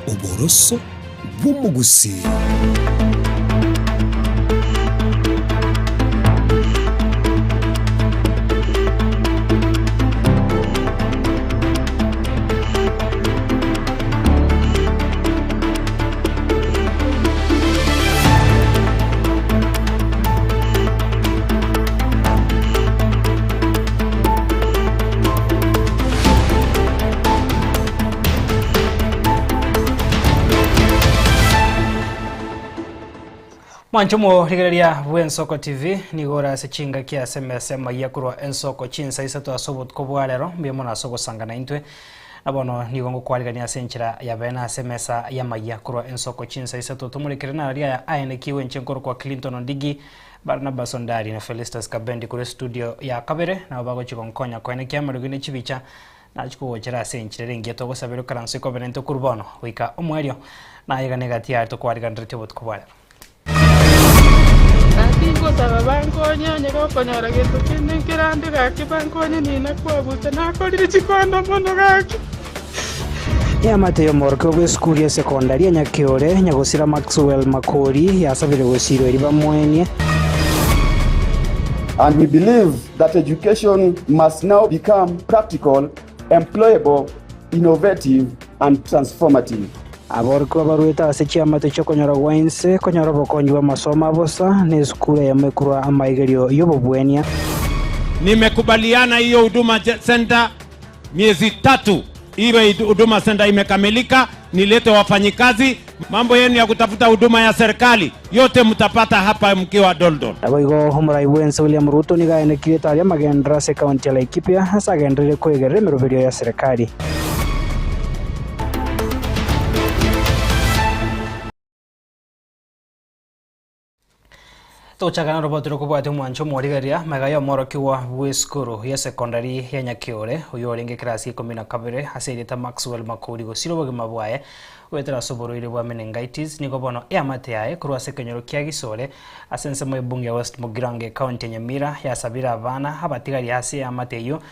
Oboroso bw'omogusii. Mwanche omorigereria bw'Ensoko TV, nigo ore ase chingaki ase emesa emayia korwa Ensoko chinsa isato ase obotuko bwa rero, mbuya mono ase ogosangana intwe. Na bono nigo ngokwarigania ase enchera ya bene ase emesa y'amayia korwa Ensoko chinsa isato tomorekere nararia aya aenekigwe inche nkorokwa Clinton Ondigi, Barnabas Ondari na Felistus Kabendi korwa estudio ya kabere nabo bagochia gonkonya koenekia amariogi ne chibicha Nachia kogochera ase enchera ere engiya togosabera okaranse kobe naintwe korwa bono goika omoerio, na aiga negati yaye tokwariganeretie obotuko bwa rero. Gaki ngosaba bankonye onye gokonyora gento kende nkerande gaki bankonye nina kwabusa nakorire chikondo mono gaki. Eamate y'omorokigwa bw'esukuru ya sekondari ya Nyakeore, Nyagosira Maxwell Makori, yasabire gosiirwa erio bamoenie. And we believe that education must now become practical, employable, innovative and transformative. Aborokigwa barwete ase chiamate chi'okonyora gwa inse konyora obokonyi bw'amasomo a bosa, na esukuru eyemo ekorwa amaigerio y'obobwenia. Nimekubaliana hiyo Huduma Center miezi tatu iwe Huduma Center imekamilika, nilete wafanyikazi. Mambo yenu ya kutafuta huduma ya serikali yote mtapata hapa mkiwa Doldol. Naboigo omorai bw'ense William Ruto nigo aenekirie tari amagenderero ase ekaunti ya Laikipia ase agenderere koigerera emeroberio ya serikali. Togochaka noroboti rokobwatia omwancho omorigereria magega y'omworokigwa bw'esukuru ya secondary ya Nyakeore oyio orenge ekerasi ikomi na kabere ase erieta Maxwell Makori gosira obogima bwaye goetera ase oborwaire bwa meningitis nigo bono eamate yaye korwa ase ekenyoro kia Gisore ase ensemo y'ebunge ya West Mugirango ecounty ya Nyamira yasabire abana abatigari ase eamate eyio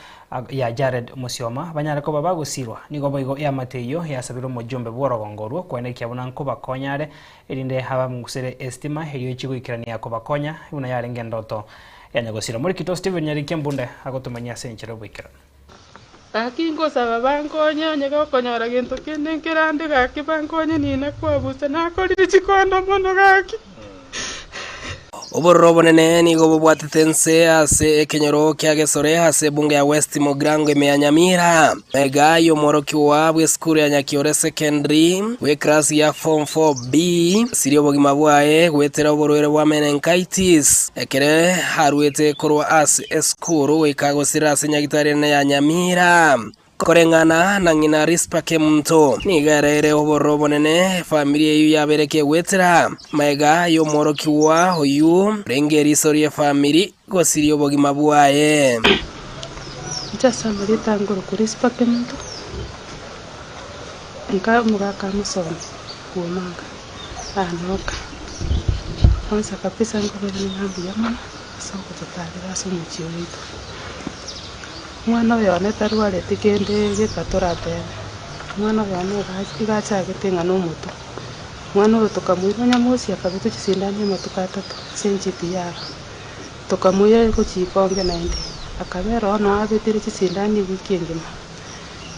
ya Jared Musioma banyare koba bagosirwa. Nigo boigo eamate eyio yasabire omojumbe bw'orogongo orwo koenekia buna nkobakonya are Erinde abang'usere esitima erio echie goikerania kobakonya, buna yarenge endoto ya nyagosira. Omorikito Stephen Nyarikia Mbunde agotomanyia ase enchera y'oboikeranu. Gaki ngosaba bankonye onye gokonyora gento kende nkerande gaki bankonye nina kwabusa nakorire chikondo mono gaki. Obororo obonene nigo bobwatete ense ase ekenyoro kia Gesore ase ebunge ya West Mugirango ime ya Nyamira. Magega y'omworokigwa bw'esukuru ya Nyakiore Secondary bw'ekerasi ya Form 4B asirie obogima bwaye goetera oborwaire bwa meningitis ekere aruete korwa ase esukuru goika gosirera ase nyagitari enene ya Nyamira. Koreng'ana na ng'ina Rispa Kemunto, nigo ereire obororo obonene efamiri eyio yabeire kegoetera. Magega y'omworokigwa oyio orenge eriso ri'efamiri gosiria obogima bwaye. Inche ase amarieta nkorokwa Rispa Kemunto, nka omogaka amosomi bw'omanga anoka. Kwanza kabisa nkobairania ng'a mbuya mono ase ogototarera ase omochie oito. Omwana oyo one tarwareti kende geka toratebe, omwana oyo one iga achagete ng'a nomotwe. Omwana oyo tokamoira onye mosie akabetwa chisindani amatuko atato ase enchiti yaro. Tokamoira gochia ikonge naende, akabera oo noo abetire chisindani ewiki engima.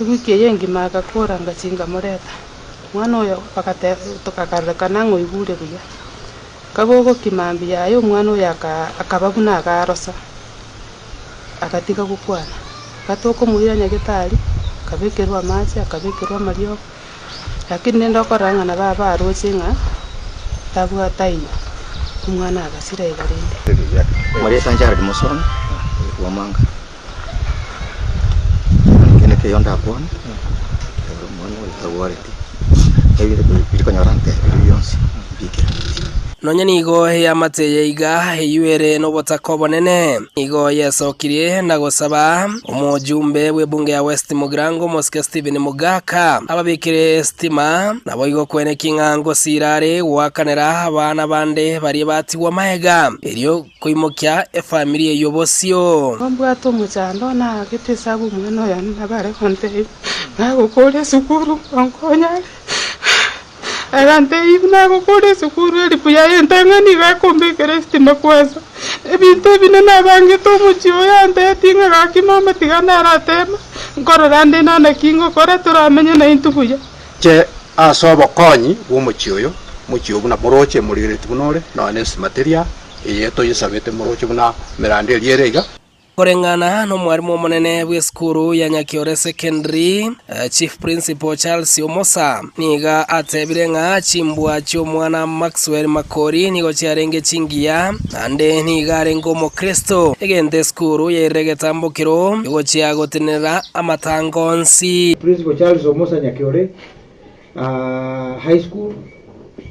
Ewiki eye engima agakora ngachia nkamoreta, omwana oyo bagateba tokakarorekana ng'a oigure buya. Kagogokima mbuya aye omwana oyo aka akaba buna agarosa. Agatiga gokwana. Gatokomoira nyagetari, akabekerwa amache, akabekerwa amariogo, lakini rende okorora ng'a nabo abaroche ng'a tabwate aiyo, omwana agasira iga rende. Marieta Jared Musoni, Bwomanga. Ekio nekio ndakwane, ekero omwana oyo tagwareti, ebinto biri konyora ntebirie bionsi mbikeraneti. Nonya nigo eamate eye iga eyio ere nobotaka obonene, nigo yesokirie na gosaba omojumbe bw'ebunge ya West Mugirango omosike Stephen Mugaka ababekere esitima, naboigo kweneki ng'a ngosiira are goakanera abana bande baria batigwa magega erio koimokia efamiri eyio bosio. Mbwate omochando naagete esabu omwana oyo nabo are gontebia, nagokora esukuru onkonya are. Agantebia buna agokora esukuru elifu yaye entang'ani iga akombekera esitima kwanza. Ebinto ebi nabangete omochie oyo antebetie ng'a gaki mama tiga naratema, nkorora nde naki ngokora toramenye naintwe buya. Inche ase obokonyi bw'omochie oyo, omochie oyo buna moroche morigereretie buna ore, nonya nesima teria eye toyesabete moroche buna emeranda eria ere iga. Koreng'ana nomwarimu omonene bw'esukuru ya Nyakiore Secondary, Chief Principal Charles Omosa, nigo atebire ng'a chimbwa chi'omwana Maxwell Makori nigo chiarenge chingiya naende nigo arenge omokristo, egento esukuru yairire egetambokero gochia gotenenera amatango onsi. Principal Charles Omosa Nyakiore High School,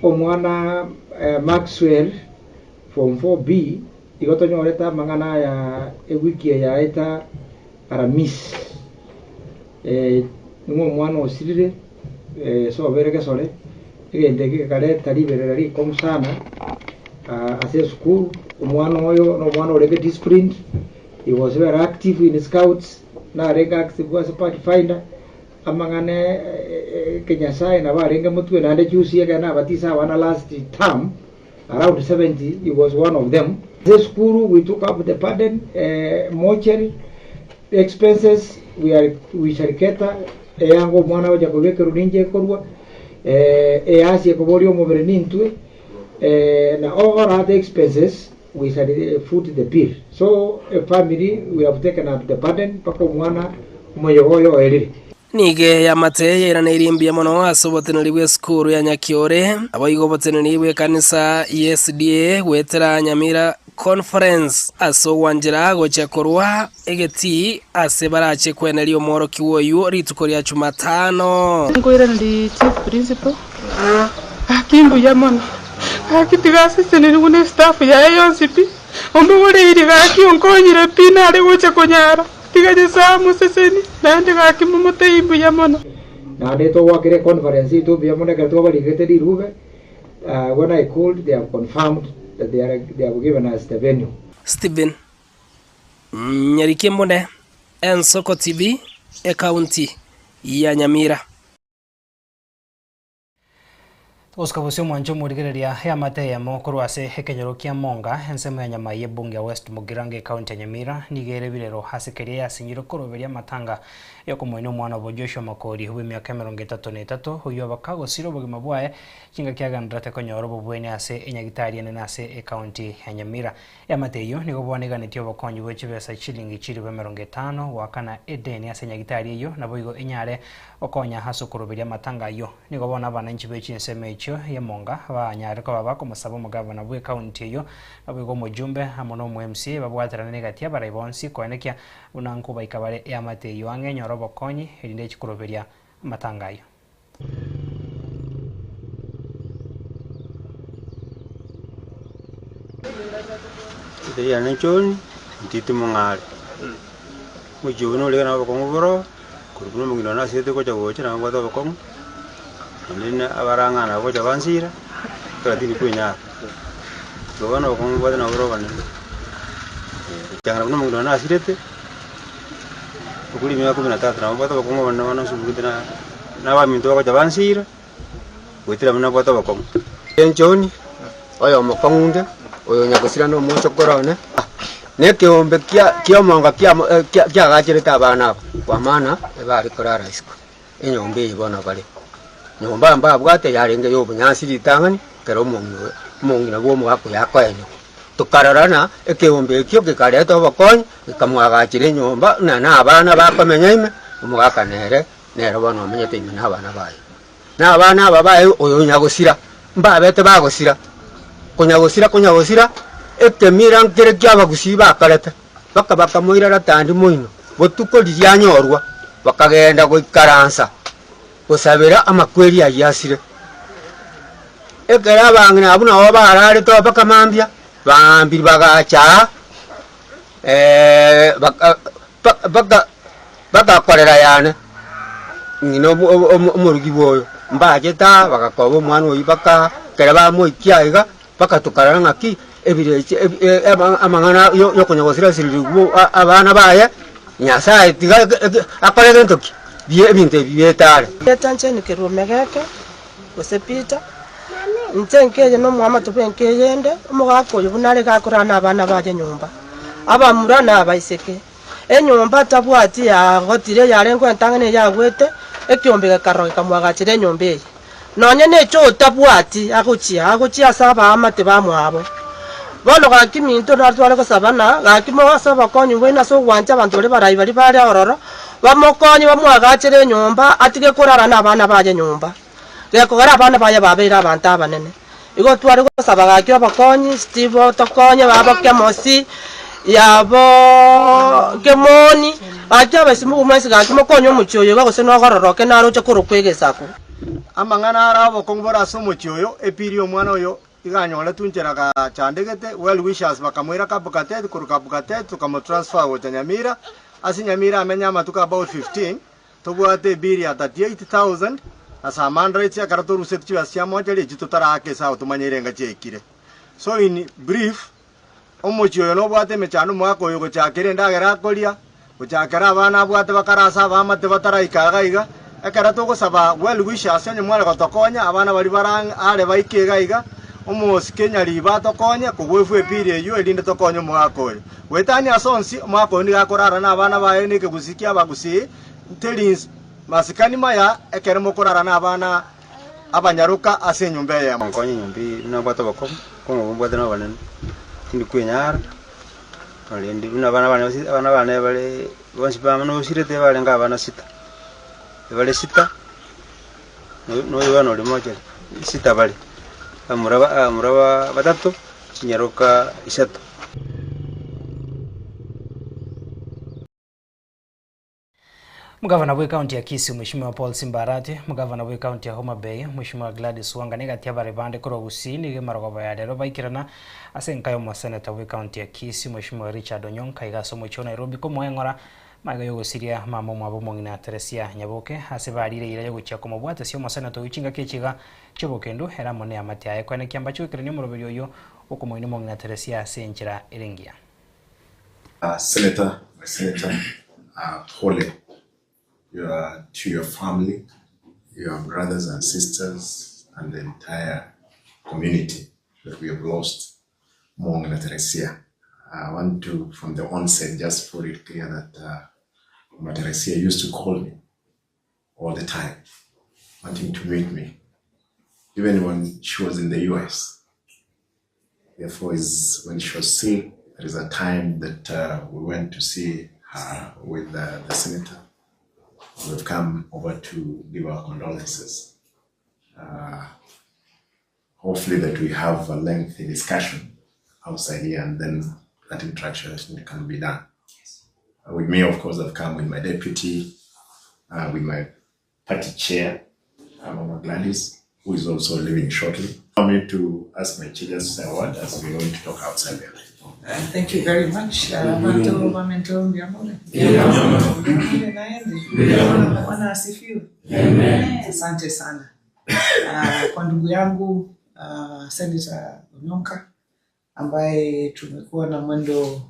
omwana Maxwell Form 4B Igo tonyorete amang'ana aya ewiki eye yaeta Aramisi, ning'o omwana osirire ase obere gesore, egento eke gekareta riberera rikong'u sana ase esukuru, omwana oyo na omwana orenge disciplined, he was very active in scouts, narenge active ase pathfinder, amang'ana ekenyasae nabo arenge motwe naende juzi ekero nabatisa abana last term. Around 70 he was one of them. Ase esukuru we took up the burden, mortuary expenses we are we shall cater, eyanga omwana agocha kobekerwa ninche ekorwa, easi ekoboria omobere nintwe, na all other expenses we shall foot the bill. So a family we have taken up the burden mpaka omwana omoyega oyo oerire. Nigo eamate yairaneirie mbuya mono ase oboteneneri bw'esukuru ya Nyakiore, naboigo oboteneneri bw'ekanisa y'SDA goetera Nyamira Conference ase ogwanchera gochia korwa egetii ase barache kweneria omworokigwa oyio rituko ria Chumatano. Nkoiraneria Chief Principal, gaki mbuya mono, gaki tiga asesenirwe ne staff yaye yonsi pi, ombogoreirie gaki onkonyire pi nare gocha konyara. Tiga Nyasae amosesenie, naende gaki momotebie mbuya mono. Naende togwakera econference yaito mbuya mono ekero twabarigete rirube, when I called they have confirmed that they are they have given us the venue. Stephen Nyariki Mbune, Ensoko TV, Ekaunti ya Nyamira. Gosika bosio omwancho omorigereria eamate eyemo korwa ase ekenyoro kia Monga, ensemo ya Nyamai ebunge ya West Mugirango ecounty ya Nyamira nigo ere birero ase keria yasinyirwe koroberia amatanga yokomoinia omwana obo Joshua Makori bw'emiaka 33 oyio abakagosire obogima bwaye chingaki agendererete konyora obobweni ase enyagitari enene ase ecounty ya Nyamira. Eamate eyio nigo bono eganetie obokonyi bwe chibesa chilingi chilifu 50 goakana edeni ase enyagitari eyio naboigo enyare gokonya ase okoroberia amatanga ayio. Nigo bono abananchi be chinsemo echio y'emonga banyare koba bakomosaba omogavana bw'ecounty eyio naboigo omojumbe amo na omo MCA babwaterane negati y'abarai bonsi koenekia buna nkobaika bare eamate eyio ang'e enyore obokonyi erinde echi koroberia amatanga ayio. Riane John, Ntiti Mong'are. Omochie obo nore na obokong'u boro, korwa buna omong'ina one asirete gocha gocha nabo mbwate obokong'u, naende na abarang'ana nabo gocha bansira, ekero tindi kwenyara. Igo bono obokong'u mbwate nabo bore obonene. Gochakera buna omong'ina one asirete, okure emiaka kumi na tatu nabo mbwate obokong'u obonene bono nsubugete na na abaminto bagocha bansira. Goetera buna abwate obokong'u. John, oyo omokong'u onde, oyo nyagosira nomochokoro one, na ekeombe kia ki'omonga kiamo kia kiagacherete abana aba, kwa maana ebare korara isiko, enyomba eye bono bare. Nyomba mbabwate yarenge ya obonyansi ritang'ani, ekero omong'ina oyo omong'ina bwa omogaka oyo akoenywa. Tokarorana ekeombe ekio gekareta obokonyi, gekamoagachera enyomba, na na abana bakomenya ime, omogaka nere Nere bono omenyete ime nabana baye. Na abana aba baye oyo nyagosira, mbabete bagosira, konyagosira konyagosira, ekemira nkere ki'abagusii bakorete, baka bakamoira ratandi moino, botuko riria anyorwa, bakagenda goikaransa gosabera amakweri ayio asire. Ekero abang'ina abwo nabo bararete oo mpaka mambia, baambire bagacha aa, baka baka Bagakorera yane, ng'ina omorugi bw'oyo, mbachete aa, bagakoba omwana oyio baka ekero bamoikia aiga, bakatokarora ng'aki ebirecha amang'ana yokonya gosirasirigwa abana baye, Nyasaye tiga akore gento ki? Ebinto ebi bietare. Getanchani kerwa Megeke, gose Peter. Inche nkeye na omoamate bw'enka eyende, omogaka oyo buna arenge akorara nabana baye nyomba, abamura na abaiseke. Enyomba tabwati yagotire eyarengeo entang'ani eyagwete, ekeombe gekarora gekamwagachera enyomba eye. Nonya necho otabwati agochia, agochia ase abaamate bamwabo. Bono gaki minto natware gosabana, gaki ase obokonyi bwaino ase ogwancha abanto baria barai baria bare ororo, bamokonye bamwagachere enyomba, atige korara nabana baye nyomba. Gekogera abana baye babeire abanto abanene. Igo tware gosaba gaki obokonyi, Steve otokonye, baba Kemosi, yabo Kemoni, gaki abaisimugu mwensi gaki mokonye omochie oyo iga gose nogororoke naroche korokwa egesaku. Amang'ana are obokong'u bore ase omochie oyo, epiri y'omwana oyo iga anyoretwe inchera gachandegete, well wishers bakamoira Kapkatet, korwa Kapkatet tokamotransfer gocha Nyamira, ase Nyamira amenye amatuko about 15, Tobwate ebill ya 38,000 na some hundreds ekero torusetie chibesa chia mochari echio totaraaka esabu tomanye erenga chiaikire. So in brief, omochie oyo nobwate emechando omogaka oyo gochakera endagera akoria, gochakera abana abwate bakare ase abaamate bataraika iga iga, ekero togosaba well wishers onye mware gotokonya abana baria bare ang'e are baike iga iga, omosike nyaribo atokonye kogwefwa ebill eyio erinde tokonye omogaka oyo. Goetania ase onsi, omwaka oyo nigo akorara nabana baye na ekegusii ki'abagusii, teri masikani maya ekero mokorara nabana abanyaroka ase enyomba eyemo. Nkonye enyomba eye buna mbwate obokong'u, obokong'u obo mbwate nobonene, tindi kwenyara, korende buna abana bane bose abana bane bare bonsi bamo nosirete barenge abana sita, bare sita, na oyo bono ore mochari, sita bare, abamura ba abamura ba batato, chinyaroka isato. Omogavana bwe ekaunti ya Kisii Mweshimiwa Paul Simba Arati, Omogavana bwe ekaunti ya Homa Bay Mweshimiwa Gladys Wanga na egati y'abare bande korwa Gusii nigo emarogoba ya rero baikerana ase enka y'omoseneta bwe ekaunti ya Kisii Mweshimiwa Richard Onyonka iga ase omochie o Nairobi komoa eng'ora magega y'ogosiria mama omwabo omong'ina Teresia Nyaboke ase barire eira y'ogochia komobwatesia omoseneta oyio chingaki echi iga chi'obokendu ere amo neamate yaye koenekia mbache goikerania omoroberi oyio Okomoina omong'ina Teresia ase enchera ere engiya. Senator, my senator, pole your to your family, your brothers and sisters and the entire community that we have lost Mong'ina Teresia. I want to from the onset just put it clear that Mama Teresia used to call me all the time wanting to meet me even when she was in the US. Therefore, is when she was sick, there is a time that uh, we went to see her with uh, the senator. We've come over to give our condolences. Uh, hopefully that we have a lengthy discussion outside here and then that interaction can be done. With me, of course, I've come with my deputy, uh, with my party chair, uh, Mama Gladys, who is also leaving shortly. I'm going to ask my chair just to say a word as we're going to talk outside there. Thank you very much. Manto Mamento Mbiamole. Mbiamole naende. Bwana asifiwe. Asante sana. Kwa ndugu yangu Senator Onyonka ambaye tumekuwa na mwendo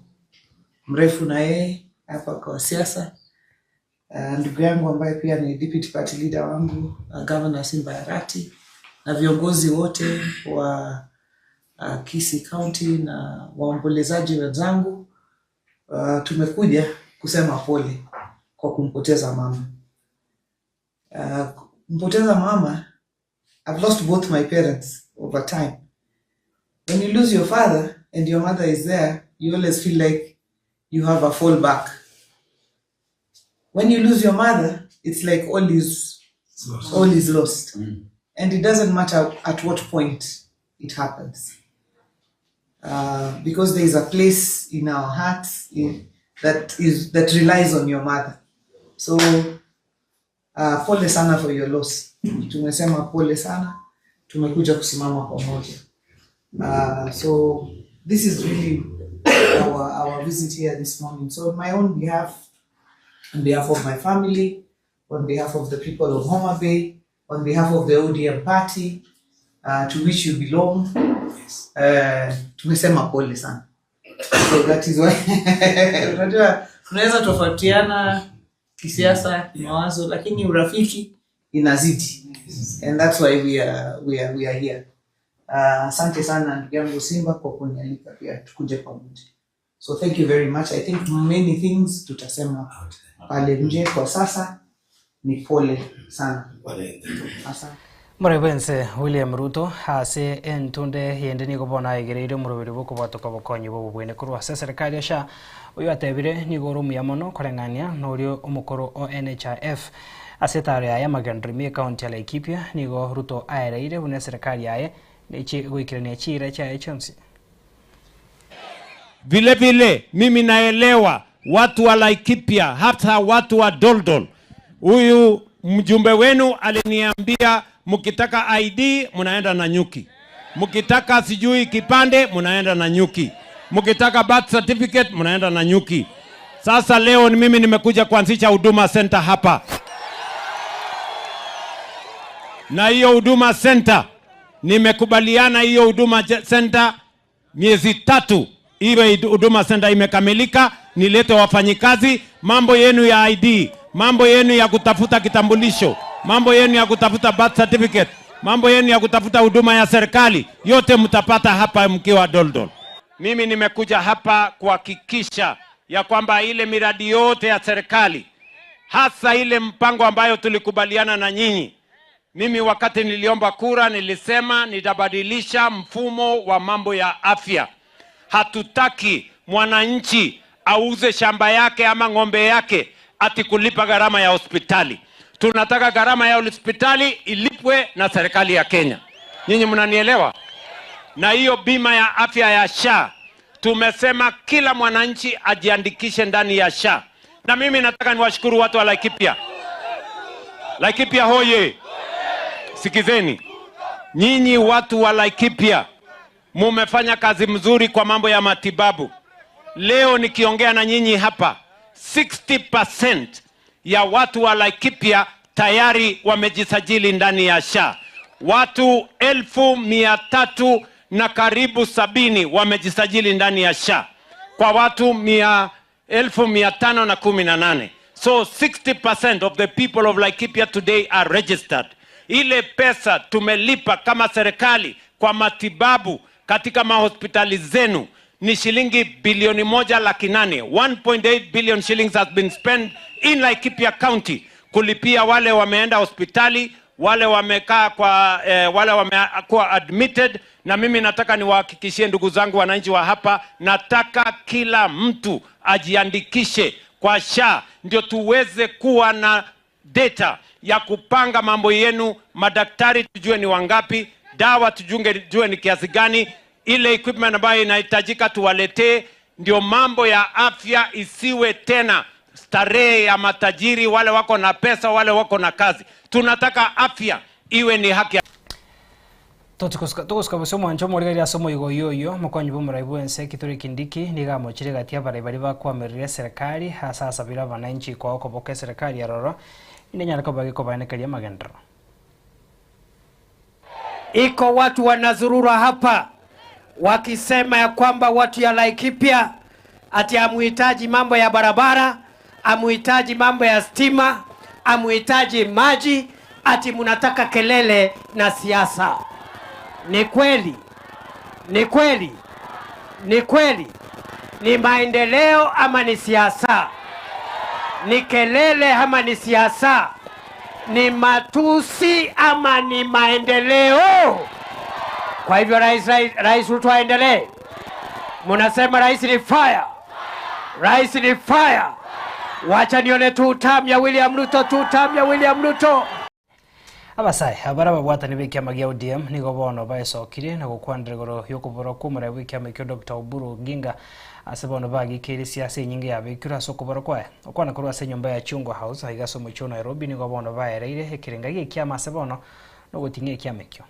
mrefu na yeye hapa kwa siasa. Ndugu yangu ambaye pia ni deputy party leader wangu Governor Simba Arati na viongozi wote wa Kisii County na waombolezaji wenzangu, tumekuja kusema pole kwa kumpoteza mama. Kumpoteza mama, I've lost both my parents over time. When you lose your father and your mother is there, you always feel like you have a fallback. When you lose your mother, it's like all is all is lost. And it doesn't matter at what point it happens. Because there is a place in our hearts that is that relies on your mother. So pole sana for your loss. Tumesema pole sana, tumekuja kusimama pamoja. So this is really our visit here this morning. So on my own behalf, on behalf of my family, on behalf of the people of Homa Bay, on behalf of the ODM party to which you belong, tumesema pole sana. So that is why unajua tunaweza tofautiana kisiasa, kimawazo, lakini urafiki inazidi. And that's why we are, we are, we are here. Asante sana ndugu yangu Simba kwa kunialika pia tukuje pamoja. So thank you very much. I think many things tutasema pale nje kwa sasa ni pole sana. Asante. More bwense William Ruto ase entunde yende nigo bono aegereire omoroberi bwa okobwatoka obokonyi bwa obobwene korwa ase eserekari ya SHA oyo atebire nigo ore omuya mono koreng'ania na oria omokoro o NHIF ase etaro yaye amagenderero ime ekaunti ya Laikipia nigo Ruto aereire buna eserekari yaye nechi goikerania chiira chiaye chionsi. Vile vile mimi naelewa watu wa Laikipia, hata watu wa Doldol. Huyu mjumbe wenu aliniambia mkitaka ID mnaenda na nyuki, mkitaka sijui kipande mnaenda na nyuki, mkitaka birth certificate mnaenda na nyuki. Sasa leo ni mimi nimekuja kuanzisha Huduma Center hapa, na hiyo Huduma Center nimekubaliana hiyo Huduma Center miezi tatu iwe Huduma Center imekamilika, nilete wafanyikazi. Mambo yenu ya ID, mambo yenu ya kutafuta kitambulisho, mambo yenu ya kutafuta birth certificate, mambo yenu ya kutafuta huduma ya serikali, yote mtapata hapa mkiwa Doldol. Mimi nimekuja hapa kuhakikisha ya kwamba ile miradi yote ya serikali, hasa ile mpango ambayo tulikubaliana na nyinyi. Mimi wakati niliomba kura nilisema nitabadilisha mfumo wa mambo ya afya. Hatutaki mwananchi auze shamba yake ama ng'ombe yake ati kulipa gharama ya hospitali. Tunataka gharama ya hospitali ilipwe na serikali ya Kenya. Nyinyi mnanielewa? Na hiyo bima ya afya ya SHA tumesema kila mwananchi ajiandikishe ndani ya SHA. Na mimi nataka niwashukuru watu wa Laikipia. Laikipia hoye! Sikizeni, nyinyi watu wa Laikipia mumefanya kazi mzuri kwa mambo ya matibabu. Leo nikiongea na nyinyi hapa, 60% ya watu wa Laikipia tayari wamejisajili ndani ya SHA. Watu 370,000 na karibu 70 wamejisajili ndani ya SHA kwa watu 518,000. So 60% of the people of Laikipia today are registered. Ile pesa tumelipa kama serikali kwa matibabu katika mahospitali zenu ni shilingi bilioni 1.8 laki. 1.8 billion shillings has been spent in Laikipia County kulipia wale wameenda hospitali, wale wamekaa kwa wale wamekuwa admitted. Na mimi nataka niwahakikishie ndugu zangu wananchi wa hapa, nataka kila mtu ajiandikishe kwa SHA ndio tuweze kuwa na data ya kupanga mambo yenu. Madaktari tujue ni wangapi, dawa tujue ni kiasi gani, ile equipment ambayo inahitajika tuwaletee, ndio mambo ya afya isiwe tena starehe ya matajiri, wale wako na pesa, wale wako na kazi. Tunataka afya iwe ni haki. Togosika bose omwancho omorigereria ase omoigo oyo oyo omokonyi bwa omorai bwa ense Kithure Kindiki nigo amochire gati abarai baria bakwamerera eserekari ase asabire abananchi koa okoboka eserekari aroro inde nyare koba gekobaenekeria amagenderero. Iko watu wanazurura hapa wakisema ya kwamba watu ya Laikipia ati amuhitaji mambo ya barabara, amuhitaji mambo ya stima, amuhitaji maji, ati munataka kelele na siasa. Ni kweli? Ni kweli? Ni kweli? Ni maendeleo ama ni siasa? Ni kelele ama ni siasa? Ni matusi ama ni maendeleo? Kwa hivyo Rais Ruto aendelee. Munasema rais ni fire. Rais ni fire. Wacha nione tu term ya William Ruto, tu term ya William Ruto. Abasae abara babwatani b'ekiama gia ODM nigo bono baesokire na gokwanera igoro y'okobora kwa omorai bw'ekiama ekio Dr. Oburu Oginga ase bono bagikeire siasa enyinge yabekirwe ase okobora kwaye. Okwana korwa ase enyomba ya Chungwa House aiga ase omochie o Nairobi nigo bono baereire ekerenga gia ekiama ase bono nogoting'a ekiama ekio.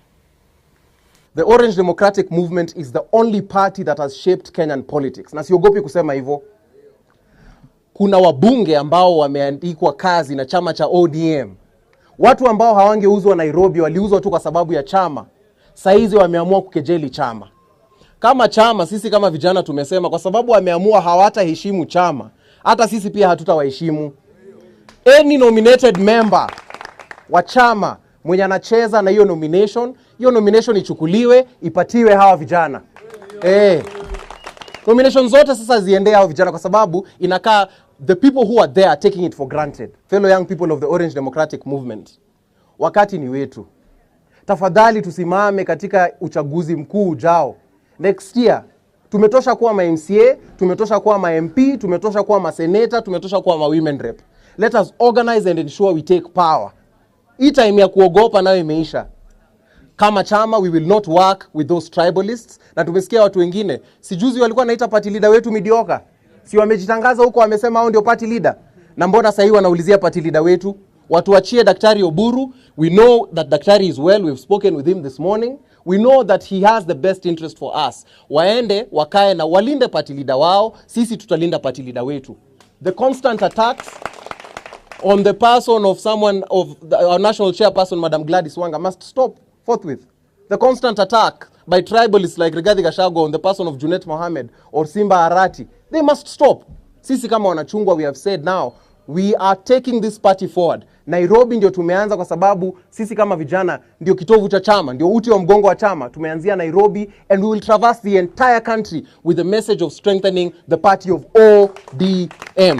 The Orange Democratic Movement is the only party that has shaped Kenyan politics. Na siogopi kusema hivyo. Kuna wabunge ambao wameandikwa kazi na chama cha ODM. Watu ambao hawangeuzwa Nairobi waliuzwa tu kwa sababu ya chama. Saizi wameamua kukejeli chama. Kama chama, sisi kama vijana tumesema kwa sababu wameamua hawataheshimu chama, hata sisi pia hatutawaheshimu. Any nominated member wa chama Mwenye anacheza na hiyo nomination, hiyo nomination ichukuliwe ipatiwe hawa vijana eh. Nomination zote sasa ziendee hao vijana, kwa sababu inakaa the people who are there are taking it for granted. Fellow young people of the Orange Democratic Movement, wakati ni wetu. Tafadhali tusimame katika uchaguzi mkuu ujao next year. Tumetosha kuwa ma MCA, tumetosha kuwa ma MP, tumetosha kuwa maseneta, tumetosha kuwa ma women rep. Let us organize and ensure we take power. Hii time ya kuogopa nayo imeisha. Kama chama we will not work with those tribalists. Na tumesikia watu wengine sijuzi walikuwa naita party leader wetu midioka, si wamejitangaza huko, wamesema hao ndio party leader, na mbona sasa hivi wanaulizia party leader wetu? Watuachie Daktari Oburu. We know that Daktari is well, we've spoken with him this morning. We know that he has the best interest for us. Waende wakae na walinde party leader wao, sisi tutalinda party leader wetu. The constant attacks on the person of someone of the, our national chairperson Madam Gladys Wanga must stop forthwith. The constant attack by tribalists like Rigathi Gachagua on the person of Junet Mohammed or Simba Arati, they must stop. Sisi kama wanachungwa we have said now we are taking this party forward. Nairobi ndio tumeanza kwa sababu sisi kama vijana ndio kitovu cha chama, ndio uti wa mgongo wa chama. Tumeanzia Nairobi and we will traverse the entire country with the message of strengthening the party of ODM.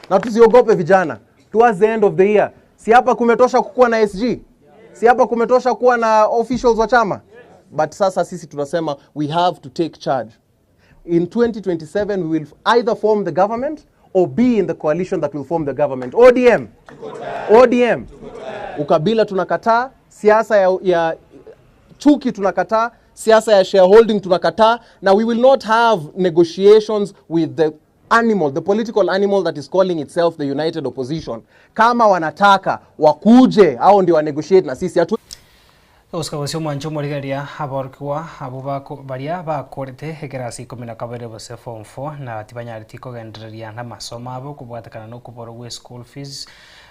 Na tusiogope vijana, towards the end of the year, si hapa kumetosha kukuwa na SG? Si hapa kumetosha kuwa na officials wa chama? But sasa sisi tunasema we have to take charge. In 2027 we will either form the government or be in the coalition that will form the government. ODM. ODM. Ukabila tunakataa, siasa ya, ya chuki tunakataa, siasa ya shareholding tunakataa, na we will not have negotiations with the animal, the political animal that is calling itself the United Opposition. Kama wanataka wakuje, hao ndio wanegotiate na sisi. Hatu Oscar gose omwancho omorigereria aborokigwa abwo bako baria bakorete ekerasi ikomi na kabere gose form 4 na tibanyareti kogendereria na amasomo abo kobwatekana na okoborwa gwa eschool fees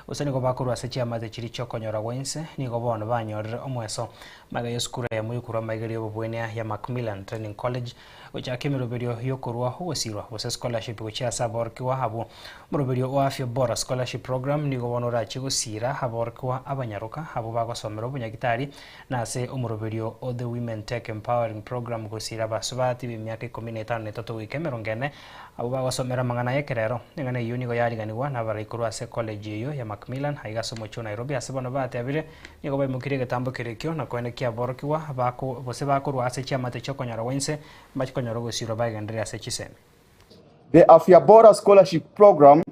gose nigo bakorwa ase chiamate chiria chiokonyora gwa inse nigo bono banyorire omweso magega ya esukuru eyemo yokorwa amaigerio ya obobwenia ya Macmillan Training College gochaka emeroberio yokorwa ogosirwa gose scholarship gochia ase aborokigwa abwo. Omoroberio o Afya Bora Scholarship Program nigo bono orachie gosira aborokigwa abanyaroka abwo bagosomera obonyagitari na ase omoroberio o The Women Tech Empowering Program gosira abasubati b'emiaka ikomi na etano na etato goika emerongo ene abwo bagosomera amang'ana y'ekerero. Eng'ana eyio nigo yariganigwa nabarai korwa ase ecollege eyio ya Macmillan aiga ase omochie o Nairobi ase bono batebire nigo baimokirie egetambo keria ekio na koenekia aborokigwa bako gose bakorwa ase chiamate chiokonyora gwa inse mbache konyora ogosirwa bagenderere ase chisemi. The Afya Bora Scholarship Program,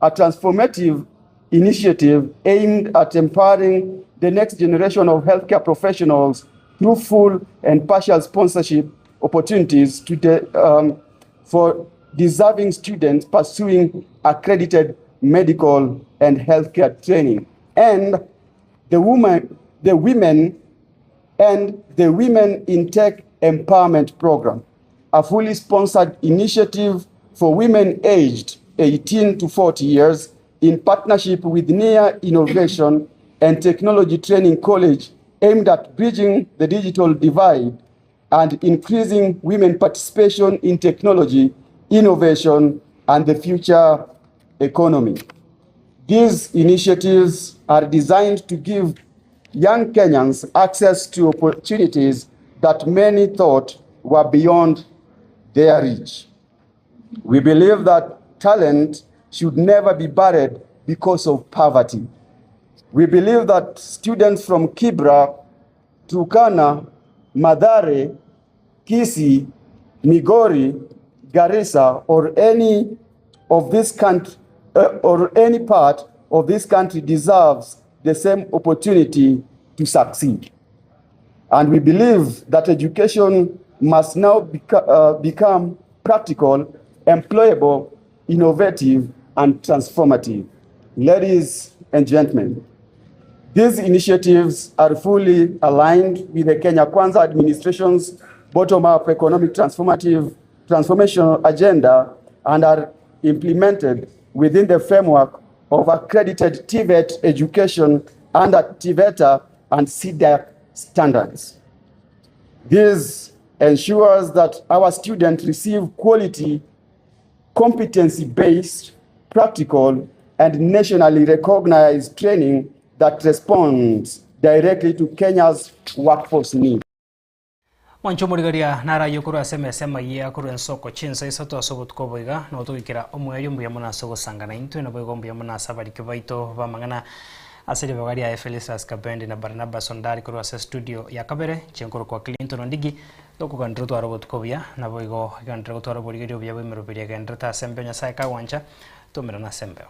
a transformative initiative aimed at empowering the next generation of healthcare professionals through full and partial sponsorship opportunities to de, for deserving students pursuing accredited medical and healthcare training. And the woman, the women and the Women in Tech Empowerment Program, a fully sponsored initiative for women aged 18 to 40 years in partnership with NIA Innovation and Technology Training College aimed at bridging the digital divide and increasing women participation in technology, innovation, and the future economy. These initiatives are designed to give young Kenyans access to opportunities that many thought were beyond their reach. We believe that talent should never be buried because of poverty. We believe that students from Kibra, Turkana, Mathare, Kisii, Migori, Garissa, or any of this country, or any part of this country deserves the same opportunity to succeed. And we believe that education must now become practical, employable, innovative, and transformative. Ladies and gentlemen, these initiatives are fully aligned with the Kenya Kwanza administration's bottom-up economic transformative transformation agenda and are implemented within the framework of accredited TVET education under TVETA and CDAC standards. This ensures that our students receive quality, competency-based, practical, and nationally recognized training that responds directly to Kenya's workforce needs. Mwanche omorigereria narayie korwa ase emesa emayia korwa ensoko chinsa isato ase obotuko obo iga, nabo togoikera omoerio mbuya mono ase ogosanga naintwe, naboigo mbuya mono ase abariki baito b'amang'ana ase ribaga riaye Felistus Kabendi na Barnabas Ondari korwa ase estudio ya kabere, inche nkorokwa Clinton Ondigi, tokoganera otware obotuko obuya, naboigo egenderere gotwara oborigereria obuya bw'emeroberio egendererete ase embeo Nyasaye kagwancha, tomerane ase embeo.